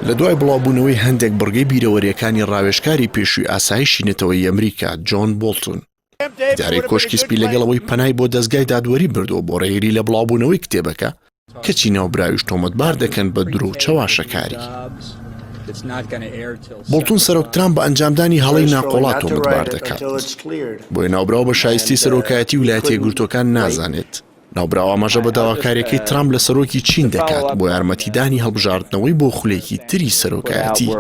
لە دوای بڵاوبوونەوەی هەندێک بڕگەی بیرەوەرییەکانی ڕاوێژکاری پێشووی ئاسایشی نەتەوەیی ئەمریکا، جۆن بۆڵتون، ئیدارەی کۆشکی سپی لەگەڵ ئەوەی پەنای بۆ دەزگای دادوەری بردووە بۆ ڕێگری لە بڵاوبوونەوەی کتێبەکە، کەچی ناوبراویش تۆمەتبار دەکەن بە درۆ و چەواشەکاری. بۆڵتون سەرۆک ترامپ بە ئەنجامدانی هەڵەی ناقۆڵا تۆمەتبار دەکات، بۆیە ناوبراو بە شایستەی سەرۆکایەتی ویلایەتە یەکگرتووەکان نازانێت. ناوبراو ئاماژە بە داواکارییەکەی ترامپ لە سەرۆکی چین دەکات بۆ یارمەتیدانی هەڵبژاردنەوەی بۆ خولێکی تری سەرۆکایەتی.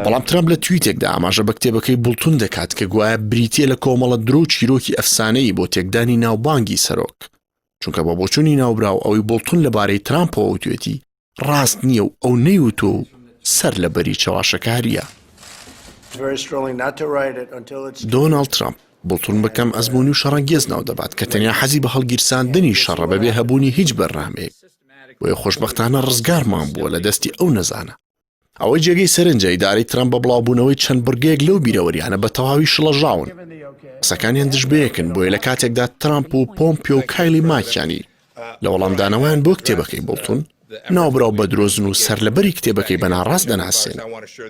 بەڵام ترامپ لە تویتێکدا ئاماژە بە کتێبەکەی بوڵتون دەکات کە گوایە بریتییە لە کۆمەڵە درۆ و چیرۆکی ئەفسانەیی بۆ تێکدانی ناوبانگی سەرۆک، چونکە بە بۆچوونی ناوبراو ئەوەی بوڵتون لەبارەی ترامپەوە وتوێتی ڕاست نییە و ئەو نەیوتووە و سەر لە بەری چەواشەکارییە. دۆناڵد ترەمپ، بوڵتون بە کەم ئەزموونی و شەڕەنگێز ناودەبات کە تەنیا حەزی بە هەڵگیرساندنی شەڕە بەبێ هەبوونی هیچ بەرنامەیەک، بۆیە خۆشبەختانە ڕزگارمان بووە لە دەستی ئەو نەزانە. ئەوەی جێگەی سەرنجە ئیدارەی ترەمپ بە بڵاوبوونەوەی چەند بڕگەیەک لەو بیرەوەریانە بە تەواوی شڵەژاون. قسەکانیان دژ بەیەکن، بۆیە لە کاتێکدا ترەمپ و پۆمپیۆ و کایلی ماکیانی لە وەڵامدانەوەیان بۆ کتێبەکەی بۆڵتون، ناوبراو بە درۆزن و سەرلەبەری کتێبەکەی بە ناڕاست دەناسێنن.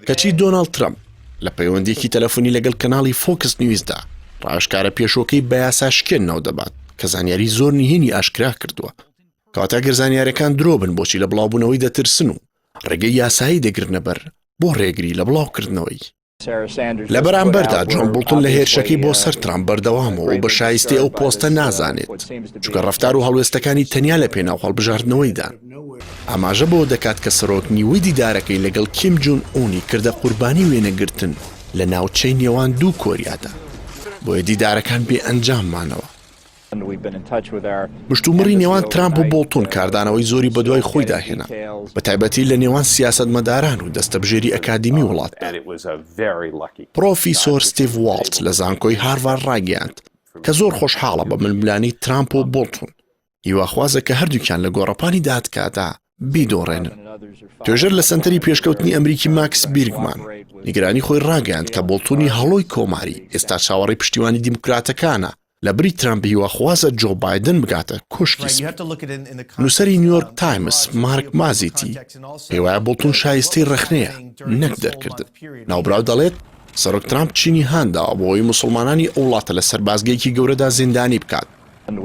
کەچی دۆناڵد ترەمپ لە پەیوەندییەکی تەلەفۆنی لەگەڵ کەناڵی فۆکس نیوزدا، ڕاوێژکارە پێشووەکەی بە یاساشکێن ناودەبات کە زانیاری زۆر نهێنی ئاشکرا کردووە. کەواتە گەر زانیارییەکان درۆ بن بۆچی لە بڵاوبوونەوەی دەترسن و ڕێگەی یاسایی دەگرنەبەر بۆ ڕێگری لە بڵاوکردنەوەی. لە بەرامبەردا جۆن بوڵتن لە هێرشەکەی بۆ سەر ترامپ بەردەوامە و بە شایستەی ئەو پۆستە نازانێت، چونکە ڕەفتار و هەڵوێستەکانی تەنیا لە پێناو هەڵبژاردنەوەیدان. ئاماژە بەوە دەکات کە سەرۆک نیوەی دیدارەکەی لەگەڵ کیم جون ئونی کردە قوربانی وێنەگرتن لە ناوچەی نێوان دوو کۆریادا، بۆیە دیدارەکان بێ ئەنجام مانەوە. مشتومڕی نێوان ترامپ و بۆڵتون کاردانەوەی زۆری بەدوای خۆیدا هێنا، بەتایبەتی لە نێوان سیاسەتمەداران و دەستەبژێری ئەکادیمی وڵاتدا. پڕۆفیسۆر ستیڤ واڵت لە زانکۆی هارڤارد ڕایگەیاند کە زۆر خۆشحاڵە بە ململانێی ترامپ و بۆڵتون، هیواخوازە کە هەردووکیان لە گۆڕەپانی دادگادا بیدۆڕێنن. توێژەر لە سەنتەری پێشکەوتنی ئەمریکی ماکس بیرگمان نیگەرانی خۆی ڕاگەیاند کە بۆڵتونی هەڵۆی کۆماری ئێستا چاوەڕێی پشتیوانی دیموکراتەکانە لەبری ترەمپ هیواخوازە جۆ بایدن بگاتە کۆشکی سپی. نووسەری نیویۆرک تایمز مارک مازیتی پێیوایە بۆڵتون شایستەی رەخنەیە نەک دەرکردن. ناوبراو دەڵێت، سەرۆک ترامپ چینی هانداوە بۆ ئەوەی موسڵمانانی ئەو وڵاتە لە سەربازگەیەکی گەورەدا زیندانی بکات،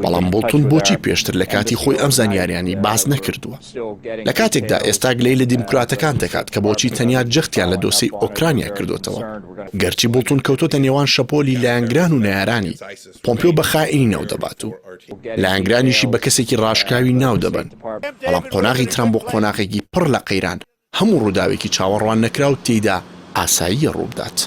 بەڵام بۆڵتون بۆچی پێشتر لە کاتی خۆی ئەم زانیاریانەی باس نەکردووە؟ لە کاتێکدا ئێستا گلەیی لە دیموکراتەکان دەکات کە بۆچی تەنیا جەختیان لە دۆسێی ئۆکرانیا کردۆتەوە. گەرچی بوڵتون کەوتۆتە نێوان شەپۆلی لایەنگران و نەیارانی، پۆمپیۆ بە خائینی ناو دەبات و لایەنگرانیشی بە کەسێکی ڕاشکاوی ناو دەبەن، بەڵام قۆناغی ترەمپ بۆ قۆناغێکی پڕ لە قەیران، هەموو ڕووداوێکی چاوەڕوان نەکراو تێیدا ئاساییە ڕووبدات.